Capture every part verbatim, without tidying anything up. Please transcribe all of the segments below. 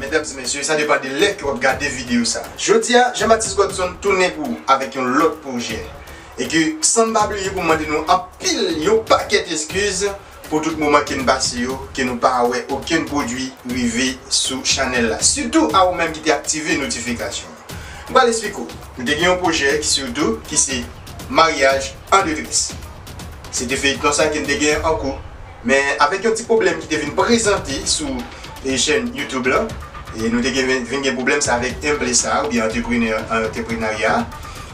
Medam e mesye, sa depann de lè ke w ap gade videyo sa. Jodi a, Jean Baptiste Godson tounen pou ou avèk yon lòt pwojè. E ke, san m pa bliye pou mande nou anpil, yon pakèt eskiz pou tout moman ke n pase yo, ke nou pa wè okenn pwodui rive sou chanèl la. Sitou a ou menm ki te aktive notifikasyon. M pral esplike w. Nou te gen yon pwojè ki sitou, ki se Maryaj an detris. Se te feyton sa ke n te gen an kou. Men avèk yon ti pwoblèm ki te vin prezante sou, e, chèn YouTube la, e nou te gen, vin gen pwoblèm sa avèk M P L A sa, oubyen antreprenè, antreprenarya,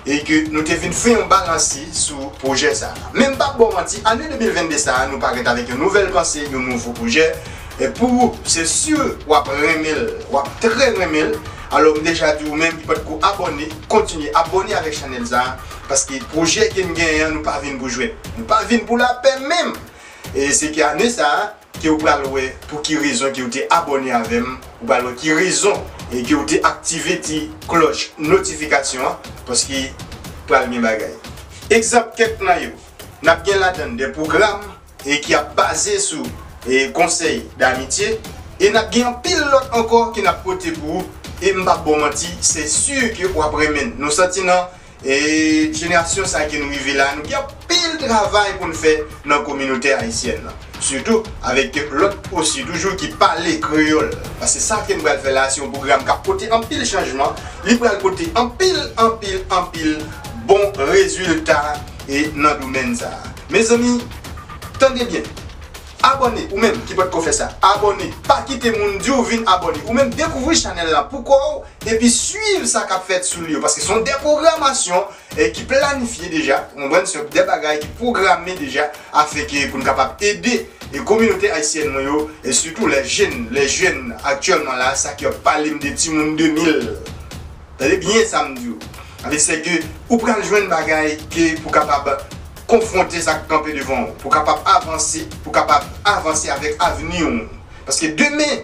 e ke nou te vin fè yon balanse sou pwojè sa. Men m p ap ba w manti, ane de mil vennde sa, nou parèt avèk yon nouvèl panse, yon nouvo pwojè. E pou ou, se si w ap renmen l, w ap trè renmen l. Alò, m deja di ou menm ki potko abòne, kontinye abòne avèk chanèl sa, paske pwojè ke n genyen an, nou pa vin pou jwèt. Nou pa vin pou lapè menm. E se ke ane sa a, ke ou pral wè pou ki rezon ke ou te abòne avè m, ou pral wè ki rezon e ke ou te aktive ti klòch notifikasyon an, paske pral gen bagay. Egzanp, kèk nan yo, n ap gen ladan l de pwogram e ki ap baze sou, e, konsèy damitye, e n ap gen anpil lòt ankò ke n ap pote pou ou, e m p ap ba w manti, se si ke w ap renmen l. Nou santi nan E jenerasyon sa ke nou rive la, nou gen anpil travay pou n fè nan kominote ayisyèn nan. Sitou avèk lòt osi toujou ki pale kreyòl. Paske sa ke n pral fè la, se yon pwogram k ap pote anpil chanjman. Li pral pote anpil, anpil, anpil bon rezilta e nan domèn sa a. Mezanmi, tande byen. Abòne, ou menm ki potko fè sa. Abòne. Pa kite moun di w vin abòne. Ou menm dekouvri chanèl la pou kò w. Epi swiv sa k ap fèt sou li yo, paske se yon de pwogramasyon, e, ki planifye deja, ou konprann, se de bagay ki pwograme deja, afenke pou n kapab ede, e, kominote ayisyèn nou yo, e sitou lè jèn, lè jèn aktyèlman la, sa k ap pale m de timoun de mil. Tande byen sa m di w. Anfèt, se ke ou pral jwenn bagay ke pou kapab konfwonte sa k kanpe devan w, pou kapab avanse, pou kapab avanse avèk avni w. Paske demen,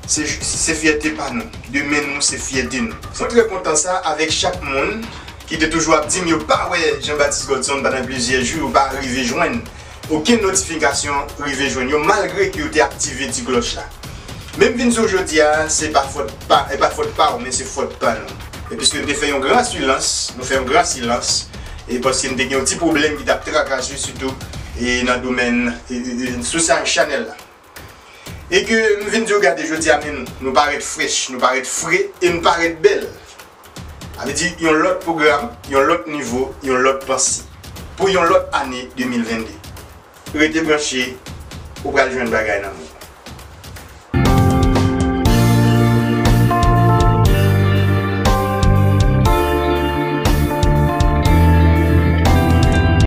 Se, se fyète pa nou. Demen nou, se fyète nou. Mwen trè kontan sa avèk chak moun ki te toujou ap di m yo pa wè Jean Baptiste Godson pandan plizyè jou, yo pa rive jwenn. Okenn notifikasyon rive jwenn yo, malgre ke yo te aktive ti klòch la. Men m vin di w jodi a, se pa fòt pa, e pa fòt pa w, men se fòt pa nou. E piske nou te fè yon gran silans, nou fè yon gran silans, e paske n te gen yon ti pwoblèm ki t ap trakase, sitou, e nan domèn, e, e, e, sou sa chanèl la. E ke m vin di w, gade, jodi a, men nou, nou parèt frèch, nou parèt fre, e nou parèt bèl. Sa vle di, yon lòt pwogram, yon lòt nivo, yon lòt panse. Pou yon lòt ane de mil vennde. Rete branche, ou pral jwenn bagay nan men.